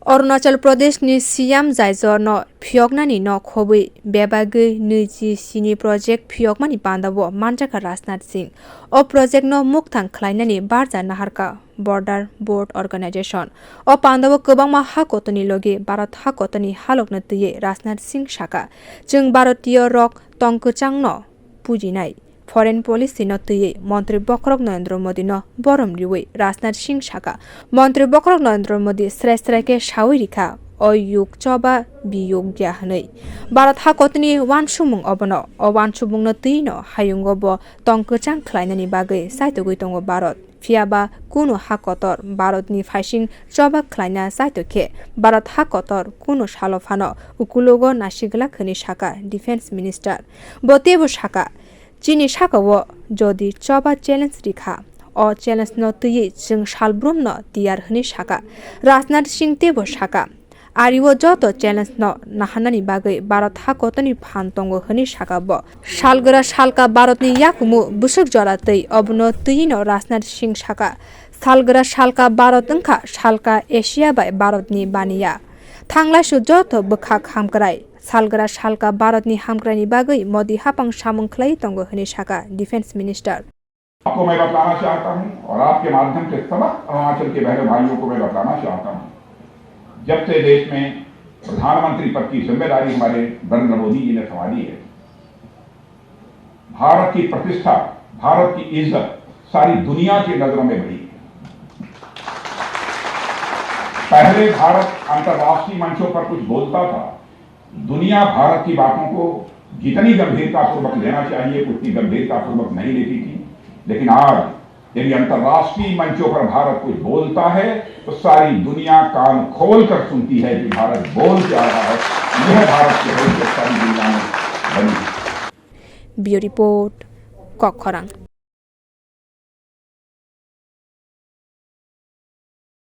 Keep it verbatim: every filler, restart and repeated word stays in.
Arunachal Pradeshni C M Jaijorno phiyoknani no khobwi bebagwi nwichi sini project phiyokmani pandao manjakha Rajnath Singh. O projectno mukthang khlainani barja naharkha Border Board Organization. O pandao kwbangma ha kotorni logi Bharat ha kotorni halokno twiwi Rajnath Singh sakha, "Chwng Bharatiyo rok tong kwchangno pujinai." Foreign policy no twiwi Montri Bokhorok Narendra Modi no borom riwi Rajnath Singh sakha, Montri Bokhorok Narendra Modi srai srai khe sawi rikha, o yug choba biyug ya hwnwi. Bharat ha kotorni wansukmung obono, o wansukmung no twiwi no hayungo bo tong kwchang khlainani bagwi chaitogwi tongo Bharat. Phiyaba kunu ha kotor Bharatni phaising choba khlaina chaitok khe Bharat ha kotor kunu salo phano ukulogo nasiglak hwnwi sakha Defence Minister. Bo teibo sakha, "Chini sakao jodi choba challenge rikha, o challenge no twiwi chwng salbrumno tiyar," hwnwi sakha. Rajnath Singh teibo sakha, "Ario joto challenge no naharnani bagwi Bharat ha kotorni phan tongo," hwnwi sakha bo. Salgra salka Bharatni yakumu bwswk jora twi, obono twiwi no Rajnath Singh sakha, "Salgra salka Bharat wngkha salka Asia bai Bharatni baniya. Thanglaisu joto bwkhak hamkrai. Salgra salka Bharatni hamkraini bagwi Modi hapang samung khlai tongo," hwnwi sakha Defence Minister. आपको मैं बतलाना चाहता हूं और आपके माध्यम से समस्त अरुणाचल के बहनों भाइयों को मैं बतलाना चाहता हूं, जब से देश में प्रधानमंत्री पद की जिम्मेदारी हमारे नरेंद्र मोदी जी ने संभाली है, भारत की प्रतिष्ठा, भारत की इज्जत सारी दुनिया की नजरों में बढ़ी है। पहले भारत अंतर्राष्ट्रीय मंचों पर कुछ बोलता था, दुनिया भारत की बातों को जितनी गंभीरतापूर्वक लेना चाहिए, उतनी गंभीरतापूर्वक नहीं लेती थी, लेकिन आज यदि अंतर्राष्ट्रीय मंचों पर भारत कुछ बोलता है, तो सारी दुनिया कान खोल कर सुनती है कि भारत बोल क्या रहा है। यह भारत की हैसियत सारी दुनिया में बनी है। Bureau Report, Kokkhorang.